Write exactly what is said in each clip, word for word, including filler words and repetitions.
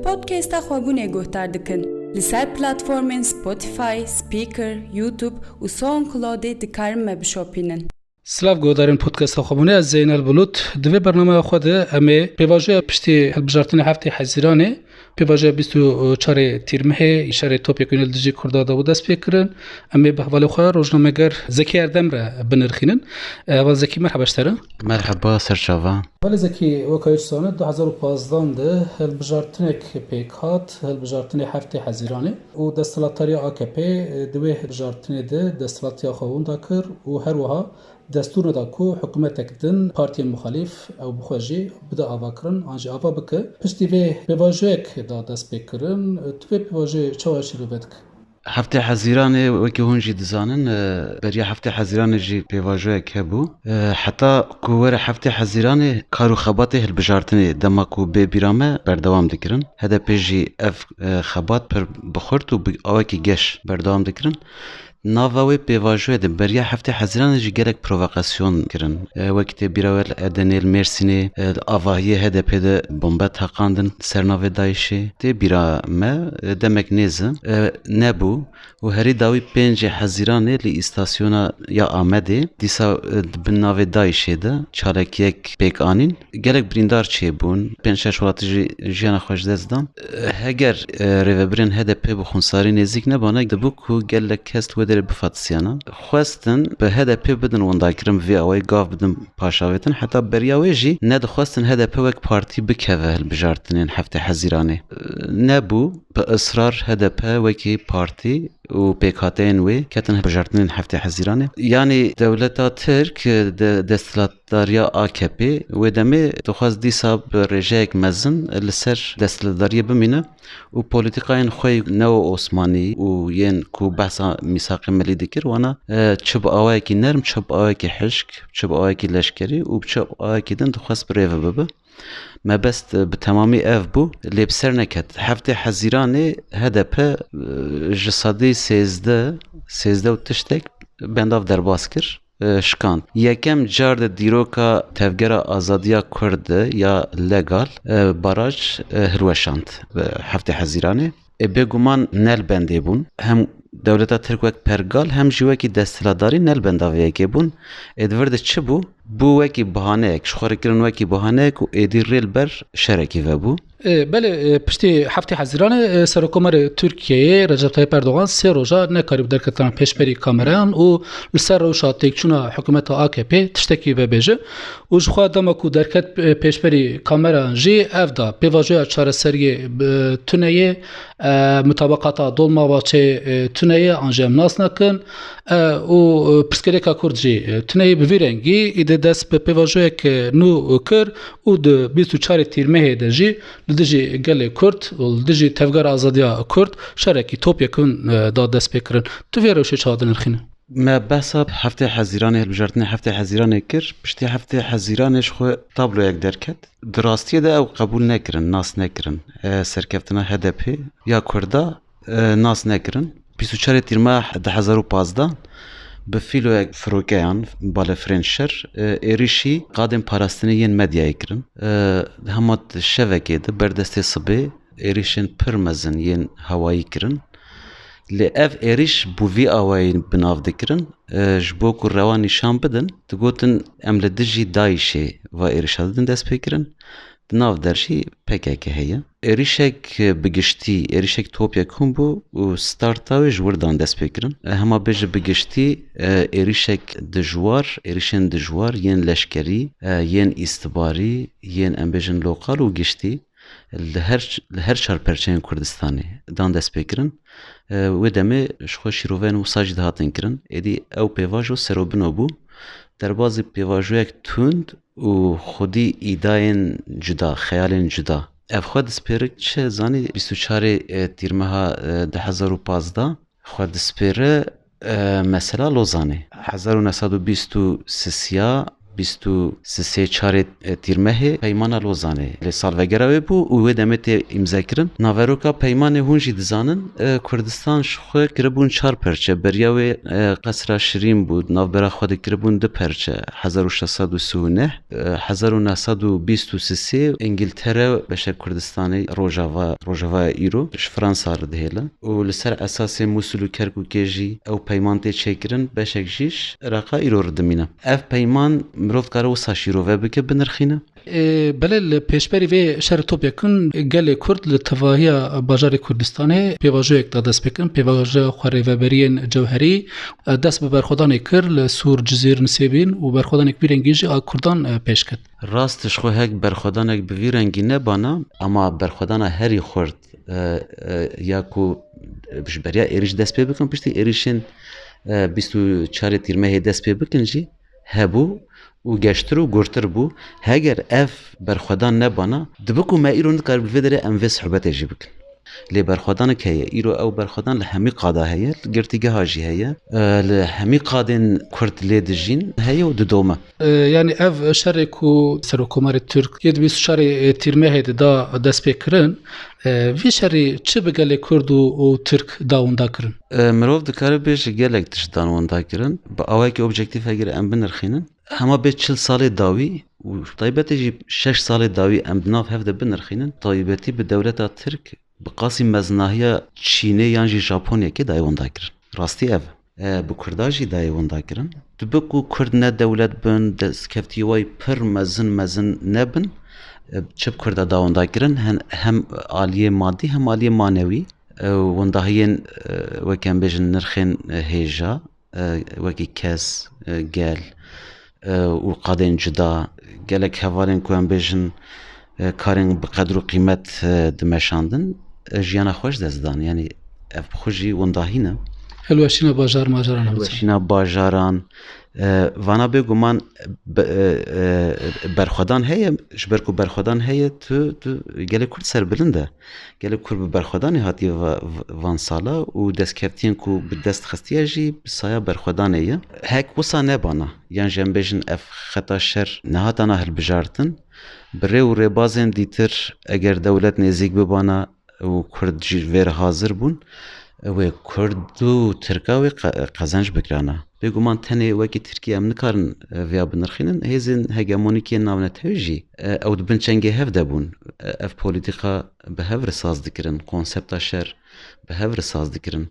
Podcasta Xwebûnê guhdar dikin. Li ser platformên Spotify, Spreaker, YouTube û SoundCloudê dikarin me bişopînin. Silav guhdarên podcasta Xwebûnê, ez Zeynel Bulut. Di vê bernameya xwe de em ê pêvajoya piştî hilbijartinê heftê Hezîranê, pêvajoya bîst û çarê Tîrmehê, şerê topyekûnî li dijî Kurda de bû dest pê kirin. Em ê bi hevalê xwe rojnameger Zekî Erdem re binirxînin. Heval Zekî, merheba ji te re. Merheba, ser çava. Belê Zekî, wek ew dizane, du hezar û pazdeh de hilbijartinek pêk hat, hilbijartinê heftê Hezîranê û desthilatdariya A K P di wê hilbijartinê de desthilatiya xwe winda kir û her wiha destûr neda ku hikûmetek din partiyên muxalîf ew bi xwe jî bide avakirin an jî ava bike. Piştî vê pêvajoyek da dest pê kirin. Tu vê pêvajoyê çawa şîrove dikî? Heftê Hezîranê wekî hûn jî dizanin, e, beriya heftê Hezîranê jî pêvajoyek hebû. E, heta ku were heftê Hezîranê kar û xebatê hilbijartinê dema ku bê bîra me berdewam dikirin. H D P jî ev, e, xebat pir bi xurt û bi awekî geş berdewam dikirin. Nava wê pêvajoyê de beriya heftê Hezîranê jî gelek provokasyon kirin. E, wekî tê bîra we li Edenê, li Mêrsînê, e, li avahiyê H D P de bombe teqandin ser navê DAIŞê. Tê bîra me, e, demek nêz e, e, nebû û herî dawî pêncê Hezîranê li îstasyona ya Amedê dîsa, e, di bin navê DAIŞê de çalakiyek pêk anîn. Gelek birîndar çêbûn, pênc şeş welatî jî jiyana xwe ji dest dan. Heger, e, rêvebirên H D P bi xwensarî nêzîk nebane, dibû ku gelek kes li wê derê bifatisiyana. Xwestin bi H D P bidin windakirin, bi vî awayî gav bidin paşavêtin. Heta beriya wê jî nedixwestin H D P wek partî bikeve hilbijartinên heftê Hezîranê. E, nebû, bi israr H D P wekî partî û pêkhateyên wê ketin hilbijartinên heftê Hezîranê. Yanî dewleta Tirk, e, de, desthilat dariya A K P wê demê dixwest dîsa bi rêjeyek mezin li ser desthilatdariyê bimîne û polîtîkayên xwe yê neo-Osmanî û yên ku behsa mîsaqê milî dikir, wana, e, çi bi awayekî nerm, çi bi awayekî hişk, çi bi awayekî leşkerî û bi çi awayekî din dixwest bi rê ve bibe. Mebest, e, bi temamî ev bû, lê bi ser neket. Heftê Hezîranê H D P, e, ji sedî sêzdeh, sêzdeh û tiştek bendav derbas kir. E, şikand. Yekem car di dîroka Tevgera Azadiya Kurd de ya legal, e, baraj, e, hilweşand, e, heftê Hezîranê. Ê bêguman ne li bendê bûn. Hem dewleta Tirk wek pergal hem jî wekî desthilatdarî ne li benda vê yekê bûn. Ê di vir de çi bû? Bû wekî bahaneyek, ji xwe re kirin wekî bahaneyek û êdî rê li ber şerekî vebû. E, belê, e, piştî heftê Hezîranê, e, Serokkomarê Tirkiyeyê Recep Tayyip Erdogan sê roja nekarîbû derketina pêşberî kamerayan û li ser rewşa têkçûna hikûmeta A K P tiştekî vebêje. Û ji xwe dema ku derket, e, pêşberî kamerayan jî ev da, pêvajoya çareseriyê, e, tune ye, e, mutabaqata Dolmabahçeyê, e, tune ye, an jî em nas nakin, e, û, e, pirsgirêka Kurd jî, e, tune ye. Bi vî rengî îdî dest bi pêvajoyek, e, nû kir û di bîst û çarê Tîrmehê de jî li dijî gelê Kurd û li dijî Tevgera Azadiya Kurd şerekî topyekûn, e, da destpêkirin. Tu vê rewşê çawa dinirxîne? Me behsa heftê Hezîranê, hilbijartinê heftê Hezîranê kir. Piştî heftê Hezîranê ji xwe tabloyek derket. Di rastiyê de ew qebûl nekirin, nas nekirin. E, serkeftina H D P ya Kurda, e, nas nekirin. Bîst û çarê Tîrmeh du hezar û pazdeh bi fîloyek firokeyan, balefirên şer, e, êrîşî qadên parastinê yên medyayê kirin. E, hema di şevekê de ber destê sibê êrîşên pir mezin yên hewayî kirin. Lê ev êrîş bû vî awayî bi nav dikirin, e, ji bo ku rewa nîşan bidin, digotin, em li dijî DAIŞê va êrîşa didin destpêkirin, di nav der jî P K K heye. Êrîşek bi giştî, êrîşek topyekûn bû û starta wê ji wir dan destpêkirin. E, hema bêje bi giştî, e, êrîşek dijwar, êrîşên dijwar yên leşkerî, e, yên îstibarî, yên, em bêjin, lokal û giştî, li her, li her çar perçeyên Kurdistanê dan destpêkirin. E, wê demê ji xwe şîroveyên wisa jî dihatin kirin. Êdî ew pêvajo serobino bû. Derbazî pêvajoyek tund û xwedî îdayên cuda, xeyalên cuda. Ev xwe dispêre çi zanî bîst û çarê, e, Tîrmeha, e, du hezar û pazdeh xwe dispêre, e, mesela Lozanê. Hezar û neh sed û bîst û sisiya bîst û sê çarê, e, Tîrmehê Peymana Lozanê lê salvegera wê bû û wê demê tê îmzekirin. Naveroka peymanê hûn jî dizanin, e, Kurdistan ji xwe kiribûn çar perçe. Beriya wê, e, Qesra Şirîn bû, navbera xwe de kiribûn du perçe. Hezar û şeş sed û sî û neh, e, hezar û neh sed û bîst û sê Îngiltere beşek Kurdistanê, Rojava, Rojavaya îro ji Fransa re dihêle û li ser esasê Mûsil û Kerkûkê jî ew peyman tê çêkirin, beşek jî ji Iraqa îro re dimîne. Ev peyman mirov dikare wisa şîrove bike, binirxîne. Ê, belê li pêşberî vê şerê top yekin gelê Kurd li tevahiya bajarê Kurdistanê pêvajoyek da dest pê kirin, pêvajoya xwerêveberiyên cewherî, e, dest bi berxwedanê kir li Sûr, Cizîr, Nisêbîn û berxwedanek vî rengî jî a Kurdan, e, pêş ket. Rast, ji xwe hek berxwedanek bi vî rengî nebana, ama berxwedana herî xurt, e, e, ya ku, e, ji beriya êrîş dest pê bikin, piştî êrîşên, e, bîst û çarê Tîrmehê dest pê bikin jî hebû û geştir û gurtir bû. Heger ev berxwedan nebana, dibe ku me îro nikarin bi vê derê em vê sohbetê jî bikin. Lê berxwedanek heye. Îro ew berxwedan li hemî qada heye, li girtîgeha jî heye. E, li hemî qadên Kurd lê dijîn heye û didome. E, yanî ev şerê ku Serokkomarê Tirk yê di bîst û çarê Tîrmehê de da dest pê kirin, e, vî şerî çi bi gelê Kurd û, û Tirk da winda kirin? E, mirov dikare bêje gelek tişt dan winda kirin. Bi awayekî objektîf heger em binirxînin, hema bê çil salê dawî û taybetê jî şeş salê dawî em di nav hev de binirxînin, taybetî bi dewleta Tirk bi qasî meznahiya Çînê yan jî Japonyekê dayê winda kirin. Rastî ev e. E, bi Kurda jî dayê winda kirin. Dibe ku Kurd ne dewlet bin, destkeftiyê wayî pir mezin mezin nebin, e, çi bi Kurda da winda kirin, hem, hem aliyê madî hem aliyê manewî, e, windahiyên, e, wek em bêjin nirxên, e, hêja, e, wekî kes, e, gel, e, û qadên cuda, gelek hevalên ku em bêjin, e, karên bi qedr û qîmet, e, dimeşandin, e, jiyana xwe ji dest dan. Yanî ev bi xwe jî windahî ne. Hilweşîna bajar majaran e. Hilweşîna bajaran, e, vana bêguman be-, e, e, berxwedan heye, ji ber ku berxwedan heye, tu, tu gelê Kurd serbilind e. Gelê Kurd bi berxwedanê hatiye va-, v-, van sala û destkevtiyên ku bi dest xistiye jî bi saya berxwedanê ye. Hek wisa nebana, yan jî em bêjin ev xeta şer nehatana hilbijartin, bi rê û rêbazên dîtir eger dewlet nêzîk bibana û Kurd jî vê re hazir bûn, wê Kurd û Tirka wê qe-, qezenc bikirana. Bêguman tenê wekî Tirkiye em nikarin, e, vêya binirxînin. Hêzên hegemonîk yên navnetewî jî, e, ew di bin çengê hev de bûn. E, ev polîtîka bi hev re saz dikirin, konsepta şer bi hev re saz dikirin.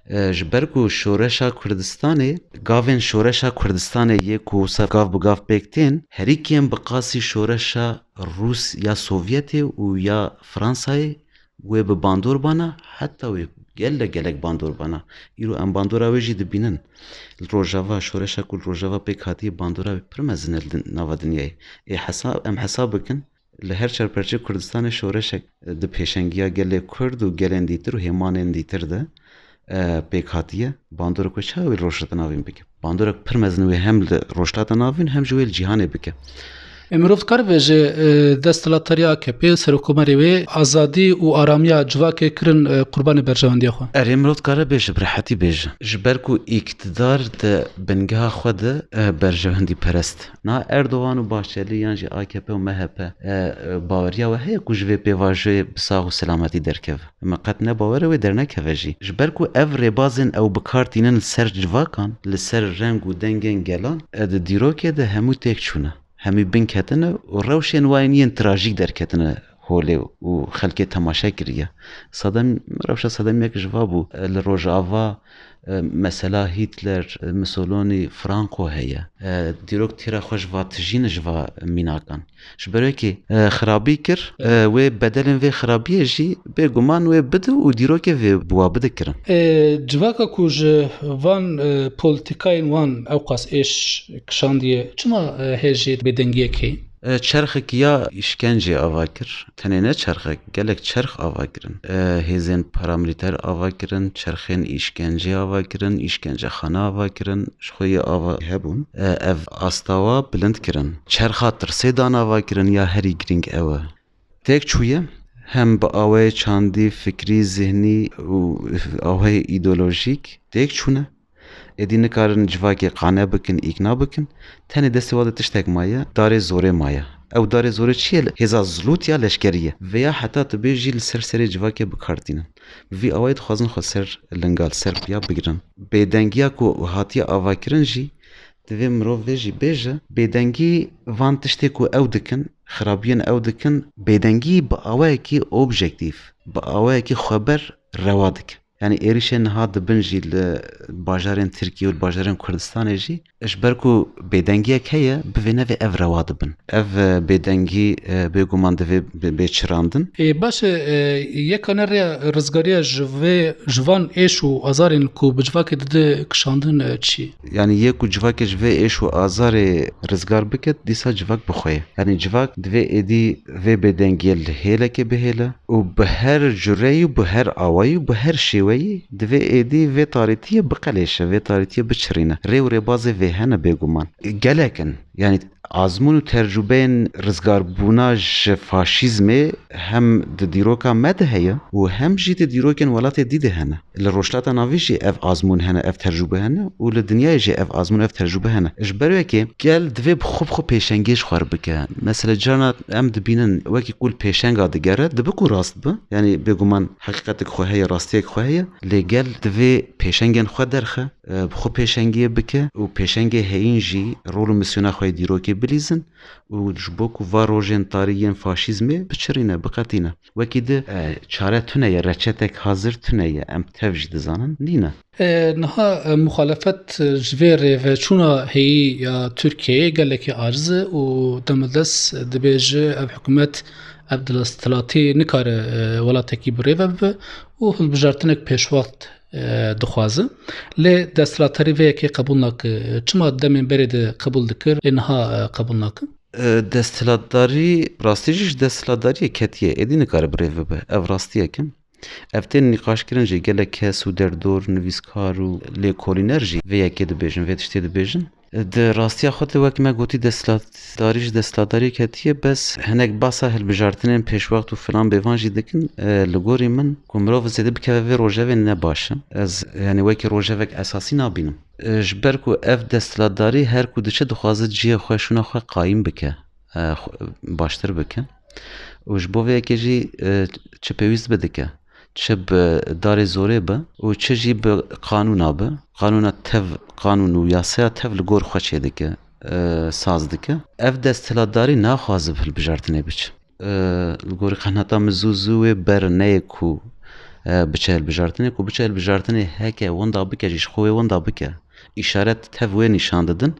E, ji ber ku şoreşa Kurdistanê, gavên şoreşa Kurdistanê yê ku wisa gav bi gav pêk tên, herî kêm bi qasî şoreşa Rûs ya Sovyetê û ya Fransayê wê bi bandor bana, heta wê gelek gelek bandor bana. Îro em bandora wê jî dibînin. Li Rojava, şoreşa ku li Rojava pêk hatiye, bandora wê pir mezin e li din-, nava dinyayê. Ê hesa-, em hesab bikin, li her çar perçê Kurdistanê şoreşek di pêşengiya gelê Kurd û gelên dîtir û hêmanên dîtir de, e, pêk hatiye. Bandorek wê çawa wê li Rojhilata Navîn bike? Bandorek pir mezin wê hem li Rojhilata Navîn hem jî wê li cîhanê bike. Ê, mirov dikare bêje, e, desthilatdariya A K P, serokkomarê wê, azadî û aramiya civakê kirin, e, qurbanê berjewendiya xwe? Erê, mirov dikare bêje, bi rehetî bêje. Ji ber ku îktidar di bingeha xwe de, e, berjewendîperest. Niha Erdogan û Bahçeli yan jî A K P û M H P, e, e, baweriya we heye ku ji vê pêvajoyê bi sax û selametî derkeve? Me qet ne bawer e wê dernekeve jî. Ji ber ku ev rêbazên ew bi kar tînin li ser civakan, li ser reng û dengên gelan, e, di dîrokê de hemû têk çûne. Hemî bin ketine û rewşên wan yên trajîk derketine holê û xelkê temaşe kiriye. Sedem, rewşa sedemiyek ji va bû. E, li Rojava, e, mesela Hitler, e, Mussolini, Franco heye. E, dîrok têra xwe ji va tijî ne, ji va mînakan. Ji ber wekî, e, xirabî kir, e, wê bedelên vê xirabiyê jî bêguman wê bide û dîrokê vê bi wa bide kirin. E, civaka ku ji van, e, polîtîkayên wan ewqas êş kişandiye, çima, e, hê jê bêdengiyek heye? E, çerxek ya îşkencê ava kir. Tenê ne çerxek, gelek çerx ava kirin. E, hêzên paramilîter ava kirin, çerxên îşkencê ava kirin, îşkencexane ava kirin, ji xwe yê ava hebûn. E, ev asta wa bilind kirin. Çerxa tirsê dan ava kirin ya herî girîng ew e. Têk çûye, hem bi awayê çandî, fikrî, zihnî û awayê îdeolojîk têk çûne. Êdî nikarin civakê qane bikin, îkna bikin. Tenê destê wan de tiştek maye, darê zorê maye. Ew darê zorê çi ye? Hêza zilût ya leşkerî ye. Veya heta tu bêjî li ser serê civakê bi kar tînin. Bi vî awayî dixwazin xwe ser linga, li ser piya bigirin. Bêdengiya ku hatiye avakirin jî divê mirov vê jî bêje. Bêdengî van tiştê ku ew dikin, xirabiyên ew dikin, bêdengî bi awayekî objektîf, bi awayekî xweber rewa dike. Yanî êrîşên niha dibin jî li bajarên Tirkiye û li bajarên Kurdistanê jî, ji ber ku bêdengiyek heye, bivê nevê ev rewa dibin. Ev, e, bêdengî, e, bêguman divê bê, bê çirandin. Ê, baş e, e, yekane rêya rizgariya ji vê, ji van êş û azarên ku bi civakê dide kişandin, e, çi? Yanî yê ku civakê ji vê êş û azarê rizgar bike, dîsa civak bi xwe ye. Yanî civak divê êdî vê bêdengiyê li hêlekê bihêle û bi her cureyî û bi her awayî û bi her şêweyî divê êdî vê tarîtiyê biqelêşe, vê tarîtiyê biçirîne. Rê û rêbazê vê hene bêguman. Gelek in. Yanî azmûn û tercûbeyên rizgarbûna ji faşîzmê hem di dîroka me de heye û hem jî di dîrokên welatê dî de hene. Li Rojhilata Navî jî ev azmûn hene, ev tercûbe hene û li dinyayê jî ev azmûn, ev tercûbe hene. Ji ber wekê gel divê bi xwe bi xwe pêşengiyê ji xwe re bike. Mesela carna em dibînin wekî ku li pêşenga digere, dibe ku rast be. Yanî bêguman heqîqetek xwe heye, rastiyek xwe heye. Lê gel divê pêşengên xwe derxe, e, bi xwe pêşengiyê bike û pêşengê heyîn jî rol û misyona xwe yê dîrokê bilîzin û ji bo ku va rojên tarî yên faşîzmê biçirîne, biqetîne. Wekî di, e, çare tune ye, reçetek hazir tune ye, em tev jî dizanin, nîne. E, niha, e, muxalefet, e, ji vê rêveçûna heyî ya Tirkiyeyê gelekî aciz e û demildest dibêje ev hikûmet, ev desthilatî nikare, e, welatekî bi rê ve bibe û hilbijartinek pêşwext, e, dixwaze. Lê desthilatdarî vê yekê qebûl nake. Çima demên berê de qebûl dikir, ê niha, e, qebûl nake? E, desthilatdarî, rastî jî ji desthilatdariyê ketiye, êdî nikare bi rê ve bibe. Ev rastiyek e. Ev tên nîqaşkirin jî gelek kes û derdor, nivîskar û lêkolîner jî vê yekê dibêjin, vê tiştê dibêjin. Di rastiya xwe de wek me gotî desthilatdarî ji desthilatdariyê ketiye, bes hinek basa hilbijartinên pêşwext û filan bêvan jî dikin, e, li gorî min ku mirov zêde bikeve vê rojevê ne baş e. Ez, yanî wekî rojevek esasî nabînim. E, ji ber ku ev desthilatdarî her ku diçe dixwaze cihê xwe, şûna xwe qayîm bike, e, xwe, baştir bike. Û ji bo vê yekê jî, e, çi pêwîst be dike, çi bi darê zorê be û çi jî bi qanûna be, qanûna tev, qanûn û yasaya tev li gor xwe çêdike, e, saz dike. Ev desthilatdarî naxwaze bi hilbijartinê biçe. E, li gorî qenata min zû zû wê ber neyê ku, e, biçe hilbijartinê, ku biçe hilbijartinê heke wenda bike jî, ji xwe wê wenda bike. Îşaret tev wê nîşan didin.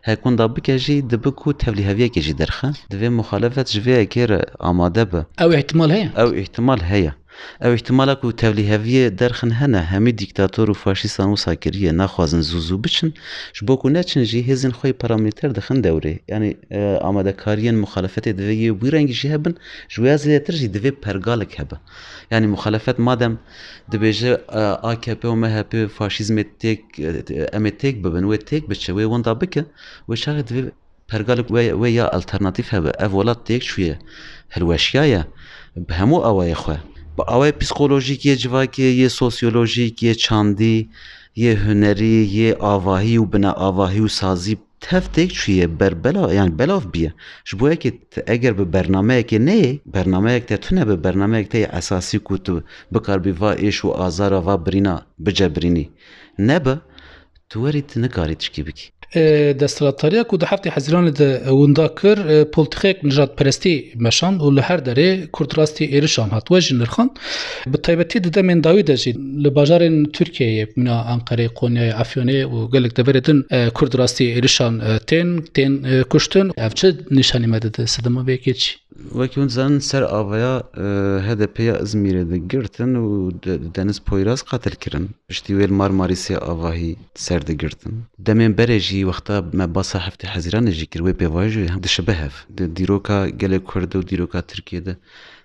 Hek wenda bike jî dibe ku tevlîheviyekê jî derxe. Divê muxalefet ji vê yekê re amade be. Ew îhtimal heye? Ew îhtimal heye. Ew îhtimala ku tevlîheviyê derxin hene, hemî dîktator û faşîstan wisa kiriye, naxwazin zû zû biçin. Ji bo ku neçin jî hêzên xwe yê paramîlîter dixin dewrê. Yanî, e, amadekariyên muxalefetê divê yê wî rengî jî hebin, ji wê ya zêdetir jî divê pergalek hebe. Yanî muxalefet madem dibêje, e, A K P û M H P faşîzmê têk, e, em ê têk bibin, wê têk biçe, wê wenda bike, wê çaxê divê pergalek wê, wê ya alternatîf hebe. Ev welat têk çûye, hilweşiyaye bi hemû awayê xwe. Bi awayê psîkolojîk, yê civakê, yê sosyolojîk, yê çandî, yê hunerî, yê avahî û bineavahî û sazî tev têk çûye, ber bela-, yanî belav bûye. Ji bo yekê tu eger bi bernameyekê neyê, bernameyek te tune be, bernameyek te yê esasî ku tu bikaribî va êş û azara, va birîna bicebirînî nebe, tu werî tu nikarî tişkî bikî. E, desthilatdariya ku di heftê Hezîranê de winda kir, e, polîtîkayek nijadperestî meşand û li her derê Kurd rastî êrişan hat. We jî nirxand. Bi taybetî di demên dawî de jî li bajarên Tirkiyeyê, mîna Anqerê, Qonyayê, Efyonê û gelek deverê din, e, Kurd rastî êrişan, e, tên, tên, e, kuştin. Ev çi nîşanî me dide? Sedema vê yekê çi? Wekî hûn dizanin ser avaya, e, H D P ya Izmîrê de girtin û De-, Deniz Poyraz qatil kirin. Piştî wê li Marmarîsê avahî ser digirtin. Demên berê jî wexta me basa heftê Hezîranê jî kir, wê pêvajoyê hem dişibe hev. Di dîroka gelê Kurd û dîroka Tirkiyê de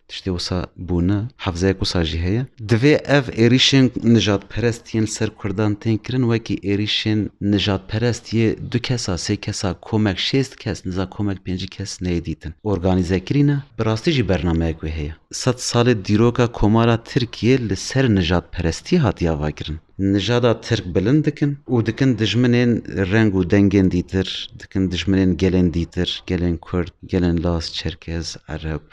tiştê wisa bûne, hevzeyek wisa jî heye. Divê ev êrîşên nijadperest yên li ser Kurdan tên kirin wekî êrîşên nijadperest yê du kesa, sê kesa, komek, şêst kes, niza komek pêncî kes neyê dîtin. Organîze kirî ne, bi rastî jî bernameyek wê heye. Sed salê dîroka Komara Tirkiyê li ser nijadperestî hatiye avakirin. Nijada Tirk bilind dikin û dikin dijminên reng û dengên dîtir, dikin dijminên gelên dîtir, gelên Kurd, gelên Laz, Çerkez, Ereb,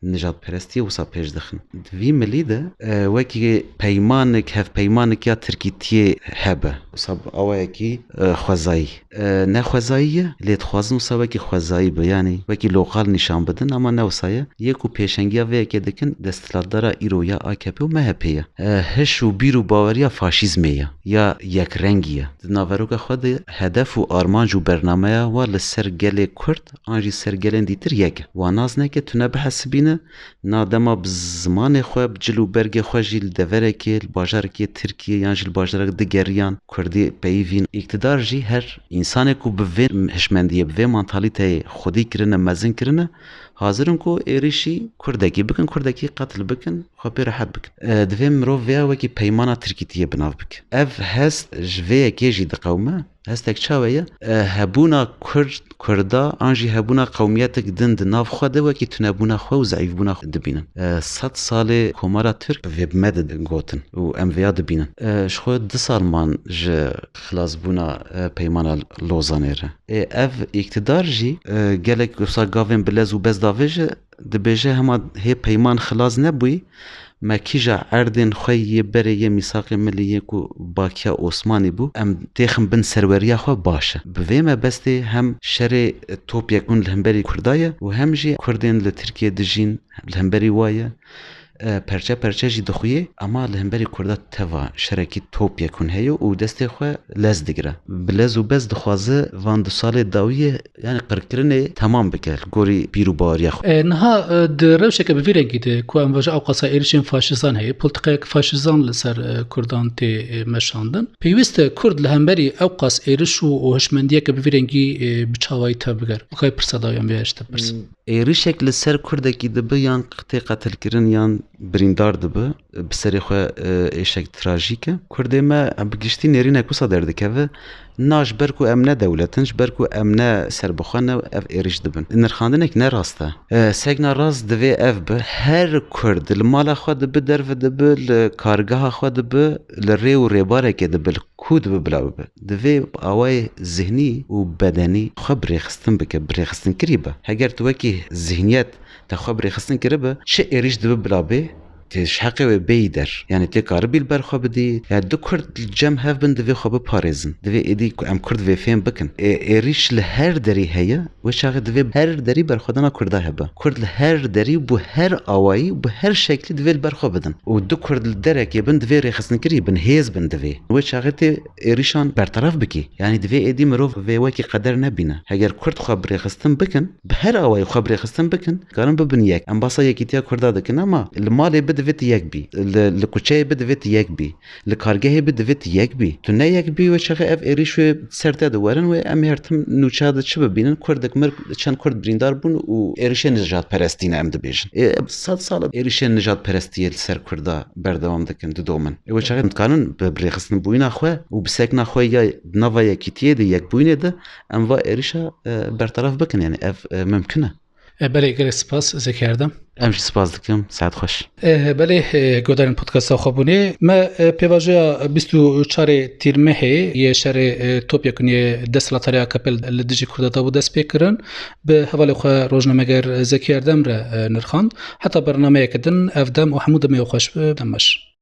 nijadperestiyê wisa pêş dixin. Di vî milî de, e, wekî peymanik, hevpeymanik ya Tirkîtiyê hebe. Wisa bi awayekî, e, xwezayî. E, ne xwezayî ye, lê dixwazin wisa wekî xwezayî bi, yanî wekî lokal nîşan bidin, ama ne wisa ye. Yê ku pêşengiya vê yekê dikin, desthilatdara îro ya A K P û M H P ye. E, hiş û bîr û baweriya faşîzmê ye, ya yekrengî ye. Di naveroka xwe de hedef û armanc û bernameya wa li ser gelê Kurd an jî ser gelên dîtir yek e. Wa nas neke, tune bihesibîne, na dema bi zimanê xwe, bi cil û bergê xwe jî li deverekê, li bajarekê Tirkiyê yan jî li bajarek digeriyan, Kurdî peyivîn. Îktidar jî her însanê ku bi vê hişmendiyê, bi vê mantalîteyê xwedî kirine, mezin kirine, hazir in ku êrîşî Kurdekî bikin, Kurdekî qetil bikin, xwe pê rehet bikin. E, divê mirov vêya wekî peymana Tirkîtiyê bi nav bike. Ev hest ji vê yekê jî diqewime. Hestek çawe ye? E, hebûna Kurd, Kurda an jî hebûna qewmiyetek din di nav xwe de wekî tunebûna xwe û zeîfbûna xwe dibînin. E, sed salê Komara Tirk vê bi me de gotin û em vêya dibînin. E, ji xwe du sal man ji xilasbûna, e, peymana Lozanê re. Ê, ev îktidar jî, e, gelek wisa gavên bi lez û bez davêje, dibêje hema hê peyman xilas nebûyî, me kîja erdên xwe yê berê yê mîsaqê milî yê ku bakiya Osmanî bû, em têxin bin serweriya xwe baş e. Bi vê mebestê hem şerê topyekûn li hemberî Kurda ye û hem jî Kurdên li Tirkiyê dijîn li hemberî wa ye. E, perçe perçe jî dixuyê, ama li hemberî Kurda teva şerekî topyekûn heye û destê xwe lez digire. Bi lez û bez dixwaze van du salê dawiyê, yanî qirkirinê temam bike li gorî bîr û baweriya xwe. E, niha, e, di rewşeke bi vî rengî de ku em vaje ewqasa êrişên faşizan heye, polîtîkayek faşizan li ser, e, Kurdan tê, e, meşandin. Pêwîst e Kurd li hemberî ewqas êriş û, û hişmendiyeke bi vî rengî, e, bi çawayî tevbiger. Wekî pirsa dawî em vê ji te pirsin. Êrişek li ser Kurdekî dibe yan tê qetilkirin yan birîndar dibe, bi serê xwe, e, êşek trajîk e. Kurdê me bi giştî nêrînek wisa derdikeve, na ji ber ku em ne dewlet in, ji ber ku em ne serbixwe ne, ev êrîş dibin. Nirxandinek ne rast e. E, sekna rast divê ev be, her Kurd li mala xwe dibe, derve dibe, li kargeha xwe dibe, li rê û rêbarekê dibe, li ku dibe bila bibe. Divê bi awayê zihnî û bedenî xwe birêxistin bike, birêxistinkirî be. Heger tu wekî zihniyet te xwe birêxistin kiribe, çi êrîş dibe bila bê, tê ji heqê wê bêyî der. Yanî tê karibî li ber xwe bidî. Ya du Kurd li cem hev bin, divê xwe biparêzin. Divê êdî ku em Kurd vê fêm bikin. Ê, êrîş li her derî heye, wê çaxê divê her derî berxwedana Kurda hebe. Kurd li her derî, bi her awayî, bi her şeklî divê li ber xwe bidin. Û du Kurd li derekê bin, divê rêxistinkirî bin, hêz bin divê. Wê çaxê tê êrîşan berteref bikî. Yanî divê êdî mirov vê wekî qeder nebîne. Heger Kurd xwe birêxistin bikin, bi her awayî xwe birêxistin bikin, karin bibin yek. Em basa yekîtiya Kurda dikin, ama li malê bi divê tu yek bî. Li, li kuçeyê bi divê tu yek bî. Li kargehê bi divê tu yek bî. Tu ne yek bî, wê çaxê ev êrîş wê ser te diwerin, wê em her tim nûça de çi bibînin? Kurdek mir, çend Kurd birîndar bûn û êrîşên nijadperestî ne em dibêjin. Ê, sed sal e êrîşên nijadperestiyê li ser Kurda berdewam dikin, didomin. Ê, wê çaxê em dikarin bi birêxistinbûyîna xwe û bi sekna xwe ya di nava yekîtiyê de, yekbûyînê de, em va êrîşa, e, berteref bikin, yanî ev, e, mimkun e. E, belê, gelek spas, Zekî Erdem. Em jî spas dikim, saet xweş. E, belê, e, guhdarên podcasta xwe bûnê. Me, e, pêvajoya bîst û çarê Tîrmehê yê şerê, e, topyekûniyê desthilatdariya A K P li dijî Kurda dabû dest pê kirin. Bi hevalê xwe rojnameger Zekî Erdem re, e, nirxand. Heta bernameyeke din ev dem û hemû demê xweş be, dem baş.